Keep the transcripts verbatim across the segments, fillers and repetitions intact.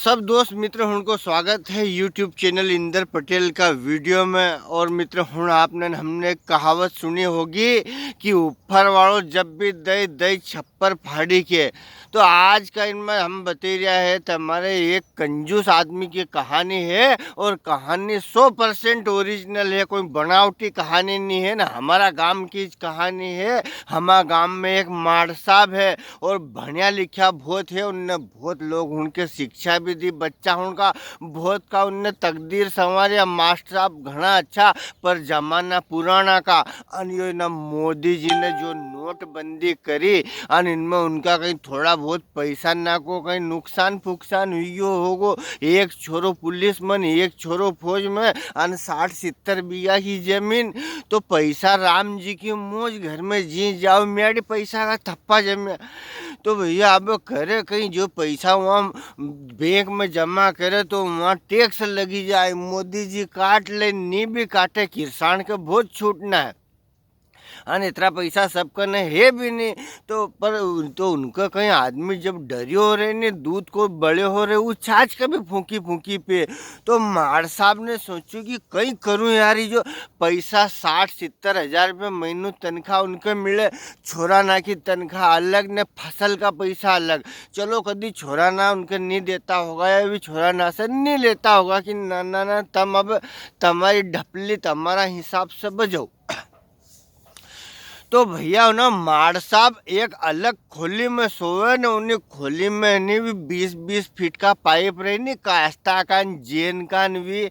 सब दोस्त मित्र हुण को स्वागत है YouTube चैनल इंदर पटेल का वीडियो में। और मित्र हुण, आपने हमने एक कहावत सुनी होगी कि ऊपर वालो जब भी दे, दे छप्पर फाड़ी के। तो आज का इनमें हम बता रहा है, तुम्हारे एक कंजूस आदमी की कहानी है, और कहानी सौ परसेंट ओरिजिनल है, कोई बनावटी कहानी नहीं है ना, हमारा गांव की कहानी है। हमारा गांव में एक माड़ साहब है, और भणिया लिखा बहुत है, उनने बहुत लोग उनके शिक्षा भी दी, बच्चा उनका बहुत का उनने तकदीर संवारिया। मास्टर साहब घणा अच्छा, पर जमाना पुराना का। अन यो ना मोदी जी ने जो नोटबंदी करी, अन इनमें उनका कहीं थोड़ा बहुत पैसा ना को कहीं नुकसान फुकसान हुई होगो। एक छोरो पुलिस में, एक छोरो फौज में, अन साठ सित्तर बीघा की जमीन। तो पैसा राम जी की मौज, घर में जी जाओ म्याड़ी, पैसा का थप्पा जम्या। तो भैया, अब घरे कहीं जो पैसा वहाँ बैंक में जमा करे तो वहाँ टैक्स लगी जाए, मोदी जी काट ले, नी भी काटे, किसान के बहुत छूटना है। अन इतना पैसा सब कने है भी नहीं, तो पर उन-, तो उनका कहीं आदमी जब डरियो रहे ने, दूध को बड़े हो रहे, वो छाछ का भी फूंकी फूंकी पे। तो माड़ साहब ने सोचू कि कहीं करूं यार, ये जो पैसा साठ सित्तर हजार रुपये महीनू तनख्वाह उनके मिले, छोरा ना की तनख्वाह अलग ने फसल का पैसा अलग। चलो, कदी छोरा ना उनके नहीं देता होगा, या भी छोरा ना से नहीं लेता होगा कि ना, ना, ना, तम अब तमारी ढपली तमारा हिसाब से बजाओ। तो भैया, उन्हें माड़ साहब एक अलग खोली में सोवे ने, उन्हीं खोली में नी भी बीस बीस फीट का पाइप रही नी, कास्ता का न, जेन का न भी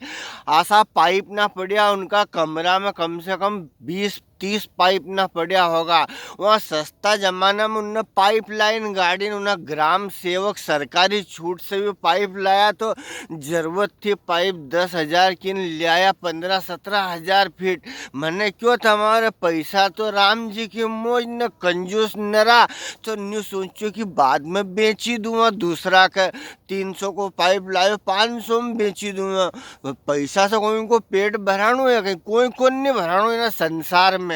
आसा पाइप ना पड़िया, उनका कमरा में कम से कम बीस तीस पाइप ना पड़िया होगा। वहाँ सस्ता जमाना में उनने पाइप लाइन गाड़ी ने उन्हें ग्राम सेवक सरकारी छूट से भी पाइप लाया, तो जरूरत थी पाइप दस हजार की ने ले आया, पन्द्रह सत्रह हजार फीट। मने क्यों, तमारे पैसा तो राम जी की मौज ने कंजूस नरा, तो न्यू सोचो कि बाद में बेची दूंगा दूसरा के। तीन सौ को पाइप लायो, पाँच सौ में बेची दूंगा। पैसा से कोई को पेट भरानो है कहीं, कोई को नहीं भरानो है ना संसार में।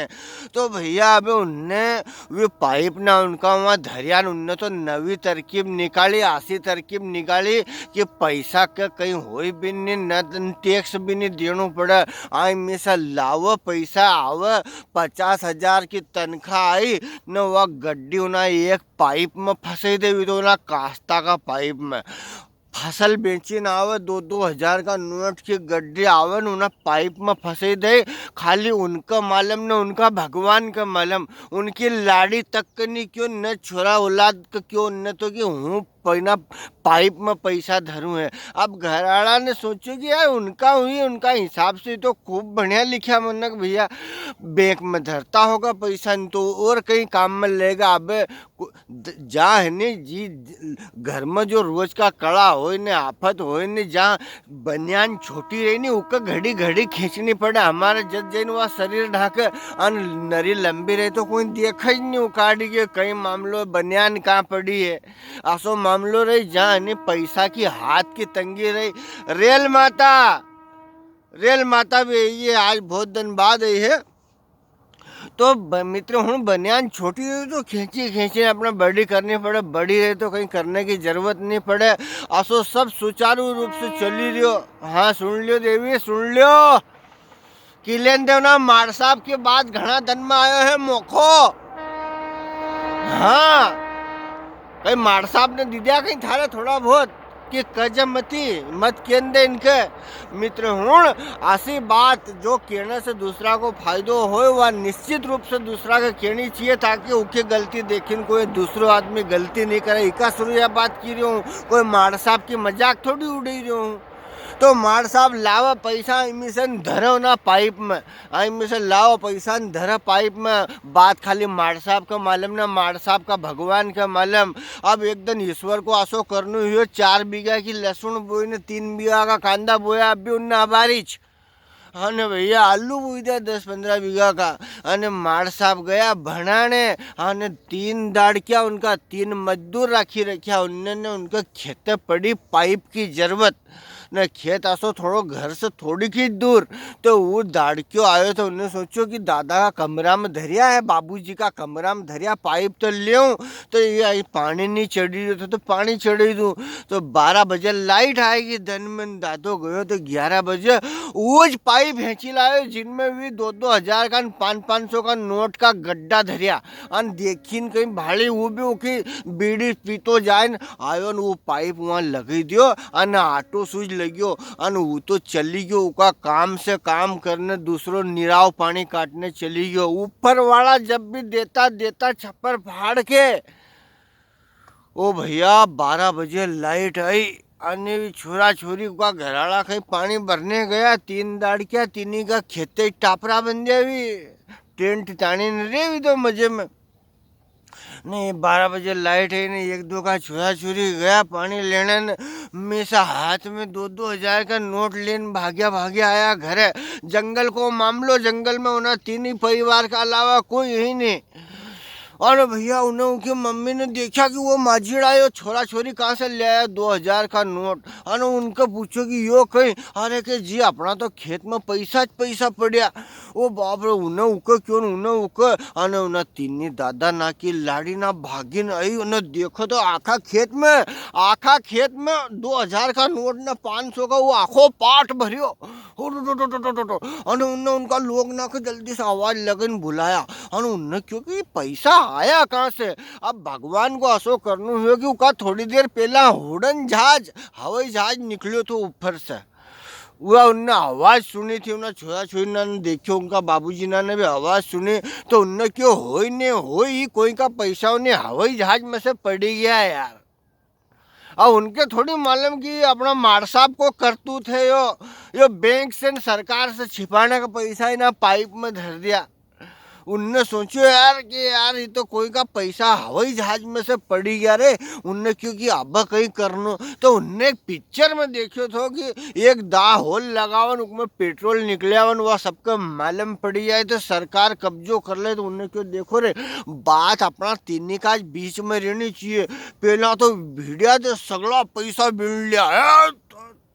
तो भैया, अबे उनने वे पाइप ना उनका वहाँ धरिया न, उनने तो नवी तरकीब निकाली, आसी तरकीब निकाली कि पैसा के कहीं होई भी नहीं, न टैक्स भी नहीं देनो पड़े। आई में से लावे पैसा आवे, पचास हजार की तनख्वाह आई न, वा गड्डी उना एक पाइप में फंसे दे, वी तो उना कास्ता का पाइप में। फसल बेची ना आवे, दो दो हजार का नोट की गड्डी आवे न, उना पाइप में फंसे दे। खाली उनका मालूम न, उनका भगवान का मालूम। उनकी लाड़ी तक के नहीं क्यों न, छोरा औलाद के क्यों न, तो कि हूँ पहना पाइप में पैसा धरूं है। अब घर आला ने सोचो कि यार, उनका हुई, उनका हिसाब से तो खूब बढ़िया लिखा मनक भैया, बैंक में धरता होगा पैसा, नहीं तो और कहीं काम में लेगा। अब कु-, द-, जा है ने जी, घर में जो रोज का कड़ा होय ने, आफत होय ने, जहाँ बनियान छोटी रही ने, उके घड़ी घड़ी खींचनी पड़े। हमारे जद जैन वा शरीर ढाके, अन नरी लंबी रही तो कोई देखे ही नहीं उकाड़ी के कई मामलो, बनियान कहाँ पड़ी है। असो मामलो रही, जहाँ है ने पैसा की हाथ की तंगी रही। रेल माता, रेल माता भी ये आज बहुत दिन बाद आई है। तो ब-, मित्र हुण, बनियान छोटी रही तो खेंची खेंची अपने बड़ी करनी पड़े, बड़ी रही तो कहीं करने की जरूरत नहीं पड़े। असो सब सुचारू रूप से चली रह्यो। हाँ, सुन लियो देवी, सुन लियो। किलेन देवना माड़ साहब के बाद घणा दन में आयो है मोखो। हाँ, कई माड़ साहब ने दीद्या कई थारे थोड़ा बहुत कि कजमती मत केन दे इनके। मित्र हुण, असी बात जो केने से दूसरा को फायदो होय, वा निश्चित रूप से दूसरा के केनी चाहिए, ताकि उकी गलती देखिन कोई दूसरो आदमी गलती नहीं करे। इका शुरू या बात की रह्यो हूँ, कोई माड़ साहब की मजाक थोड़ी उड़ाई रह्यो हूँ। तो माड़ साहब लावा पैसा इमी से न धरो ना पाइप में, आ इमी से लावा पैसा न धरो पाइप में। बात खाली माड़ साहब का मालूम ना, माड़ साहब का भगवान का मालूम। अब एक दिन ईश्वर को आसो करनो हुयो, चार बीघा की लहसुन बोई ने तीन बीघा का कांदा बोया, अब भी उनने अबारी ज। अने भैया आलू बोई दिया दस पन्द्रह बीघा का। अने माड़ साहब गया भणाने, अने तीन दाड़किया उनका तीन मजदूर राखी रख्या, उनने ने उनका खेते पड़ी पाइप की जरूरत। ने खेत असो थोड़ो घर से थोड़ी की दूर। तो वो दाड़क्यो आयो तो उन्हें सोचो कि दादा का कमरा में धरिया है, बाबूजी का कमरा में धरिया, पाइप तो लेऊं, तो ये आई पानी नहीं चढ़ी रह्यो तो, तो पानी चढ़ी दूं। तो बारह बजे लाइट आएगी, दिन में दादो गयो तो ग्यारह बजे वो ज पाइप हेंची लायो, जिनमें भी दो दो हजार का, पाँच पाँच सौ का नोट का गड्ढा धरिया। अन देखीन कहीं भाली वो भी उकी बीड़ी पीतो जाए न आयो न वो पाइप वहां लगी दियो अन आटो सूझ लग्यो अन वो तो चली गयो, उका काम से काम करने दूसरो निराव पानी काटने चली गयो। ऊपर वाला जब भी देता देता छप्पर फाड़ के। ओ भैया, बारह बजे लाइट आई, अने भी छोरा छोरी का घराला कहीं पानी भरने गया, तीन दाड़किया, तीनी का खेते टापरा बन जावी, टेंट तानी न रे भी तो मजे में। नहीं, बारह बजे लाइट है नहीं, एक दो का छोरा छोरी गया पानी लेने न, हमेशा हाथ में दो दो हजार का नोट लेन भाग्या भाग्या आया घरे। जंगल को मामलो, जंगल में उन्हें तीन ही परिवार का अलावा कोई ही नहीं। अरे भैया, उन्हें उनकी मम्मी ने देखा कि वो माजीड़ा यो छोरा छोरी कहाँ से ले आया दो हजार का नोट। अने उनके पूछो कि यो कहीं, अरे के जी, अपना तो खेत में पैसा ज पैसा पड़या। ओ बाप रे, उन्हें उके क्यों न, उन्हें उके। अने उन्हें तीनी दादा ना की लाड़ी ना भागी न आई, उन्हें देखो तो आखा खेत में, आखा खेत में दो हजार का नोट ना पाँच सौ का वो आखो पाट भरियो। हो टो टो टो टो टो टो। अने उनने उनका लोग ना के जल्दी से आवाज लगन बुलाया। अने उनने क्यों कि पैसा आया कहाँ से? अब भगवान को असो करनो हुयो कि उका थोड़ी देर पहला उड़न जहाज, हवाई जहाज निकल्यो थो ऊपर से। वा उनने आवाज सुनी थी, उन्हें छोरा छोरी ना ने देखियो, उनका बाबूजी ना ने भी आवाज सुनी, तो उनने क्यों होई ने होई, कोई का पैसा उन्हें हवाई जहाज में से पड़ी गया यार। अब उनके थोड़ी मालूम कि अपना मार साहब को करतूत है यो, यो बैंक से न सरकार से छिपाने का पैसा इना पाइप में धर दिया। उनने सोचो यार कि यार, ये तो कोई का पैसा हवाई जहाज में से पड़ी गया रे। उनने क्यों कि अब कहीं करनो, तो उनने एक पिक्चर में देखियो थो कि एक दा होल लगावन, उकमें पेट्रोल निकले आवन, वह सबके मालूम पड़ी जाए, तो सरकार कब्जो कर ले। तो उनने क्यों, देखो रे, बात अपना तीनी का ज बीच में रहनी चाहिए। पहला तो भिड़िया ते सगला पैसा बीन लिया है,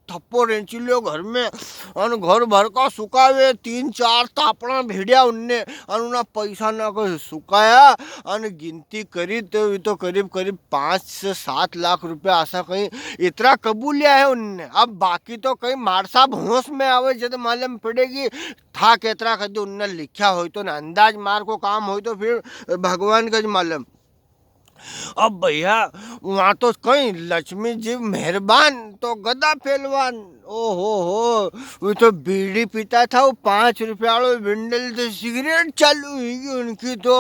थप्पो रेंची लियो घर में, अन घर भर का सुकावे, तीन चार तापड़ा भिड़िया उनने, अन उना पैसा ना को सुकाया, अन गिनती करी तो, तो करीब करीब पाँच से सात लाख रुपया असा कहीं इतरा कबूलिया है उनने। अब बाकी तो कहीं मार साहब होश में आवे जद मालूम पड़ेगी, था कितरा कदी उनने लिख्या होय तो ना, अंदाज मार को काम होय तो फिर भगवान का ज मालूम। अब भैया, वहाँ तो कई लक्ष्मी जी मेहरबान तो गदा पहलवान। ओ हो हो, वो तो बीड़ी पीता था, वो पाँच रुपया वालो बिंडल तो सिगरेट चालू हुई गई उनकी तो।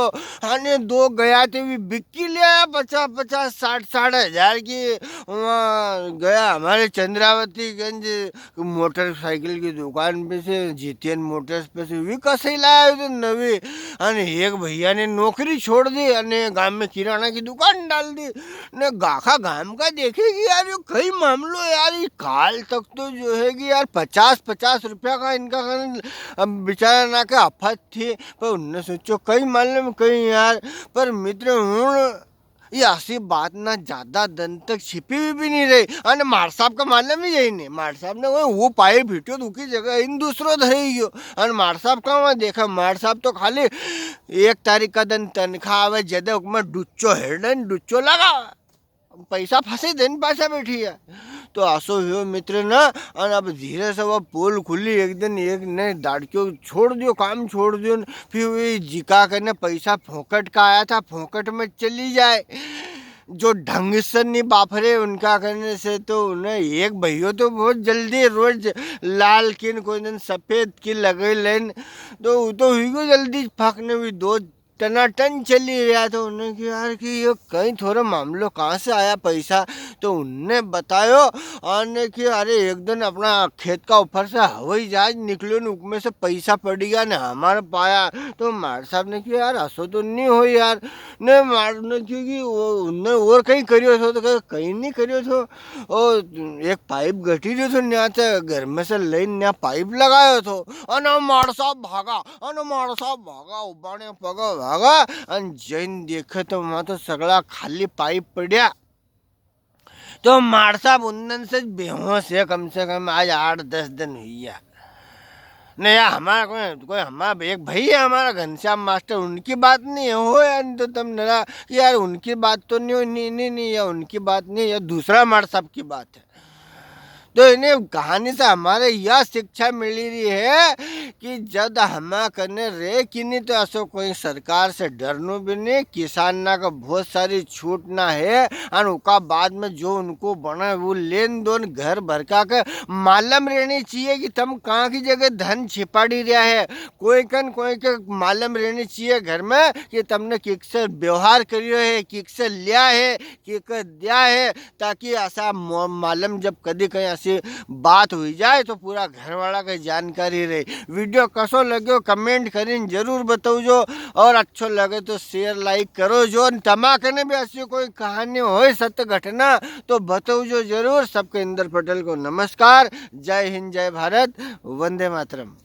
अने दो गया थे, भी बिक्की ले आया पचास पचास, साठ साठ हजार की। वहाँ गया हमारे चंद्रावती गंज, मोटरसाइकिल की दुकान पे से, जीतियन मोटर्स पे से भी कसई लाया तो नवी। अने एक भैया ने नौकरी छोड़ दी अने गांव में किराना की दुकान डाल दी। ने गाखा गांव का देखे कि यार, यो कई मामलो यार, ये काल तक तो जो है कि यार, पचास पचास रुपया का इनका कन, अब बेचारा ना के आफत थी, पर उनने सोचो कई मालूम कई यार। पर मित्र, हूँ ये असी बात ना ज्यादा दिन तक छिपी भी, भी नहीं रही। अने मार साहब का मालूम ही यही नहीं। मार साहब ने वो, वो पाइप हिट्यो तो उकी जगह इन दूसरो धरी गयो। अने मार साहब का वहाँ देखा, मार साहब तो खाली एक तारीख का दिन तनखा आवे, जदे उकमें डुच्चो हेड़न, डुच्चो लगा, पैसा फंसे दिन पाछा बैठी है। तो असो हुयो मित्र ना, अन अब धीरे से वो पोल खुली, एक दिन एक ने दाड़क्यो छोड़ दियो, काम छोड़ दियो न, फिर वे जिका कने पैसा फोकट का आया था, फोकट में चली जाए। जो ढंग से नहीं बाफरे, उनका कने से तो उन्हें एक भैयो तो बहुत जल्दी रोज लाल किन, कोई दिन सफेद की लगे लेन, तो वो तो हुई गयो जल्दी फकने भी दो टनाटन चली रहा था। उन्हें कि यार कि ये कई थोड़ा मामलो कहाँ से आया पैसा, तो उनने बतायो। अने कि अरे एक दिन अपना खेत का ऊपर से हवाई जहाज निकलो ने उकमें से पैसा पड़ी गया ने हमारे पाया। तो मार साहब ने कि यार असो तो नहीं हो यार, ने मार ने क्योंकि वो उनने और कई करियो थो, तो कहे, कई नहीं करियो थो, ओ एक पाइप घटी रह्यो थो, न्या ते घर में से लेन न्या पाइप लगायो थो। अने मार साहब भागा, अने मार साहब भागा, उबाने पगा भागा, अन जैन देखे तो वहां तो सगला खाली पाइप पड़या। तो मार साहब उन दन से बेहोश है, कम से कम आज आठ दस दिन हुई है। नहीं यार, हमारा कोई, कोई हमारा एक भाई है हमारा घनश्याम मास्टर, उनकी बात नहीं है, हो यार, नहीं तो तम नरा कि यार उनकी बात तो नहीं हो, नहीं, नहीं, नहीं, यार उनकी बात नहीं है, यार दूसरा मार साहब की बात है। तो इन्हें कहानी से हमारे यह शिक्षा मिली रही है कि जद हमा कने रे कि नहीं तो ऐसो कोई सरकार से डरनो भी नहीं, किसान ना का बहुत सारी छूट ना है, और उका बाद में जो उनको बने वो लेन देन घर भर का के मालूम रहनी चाहिए कि तम कहाँ की जगह धन छिपाड़ी रहा है। कोई कन कोई के मालूम रहनी चाहिए घर में कि तमने किक से व्यवहार करियो है, किक से लिया है, किक दिया है, ताकि ऐसा मो-, मालूम जब कदी कहीं ऐसी बात हुई जाए तो पूरा घर वाला की जानकारी रहे। वीडियो कसो लग्यो comment करीन जरूर बताओ जो, और अच्छो लगे तो share like करो जो। अन तमा कने भी ऐसी कोई कहानी होय सत्य घटना तो बताओ जो जरूर। सबके इंदर पटेल को नमस्कार, जय हिंद, जय भारत, वंदे मातरम।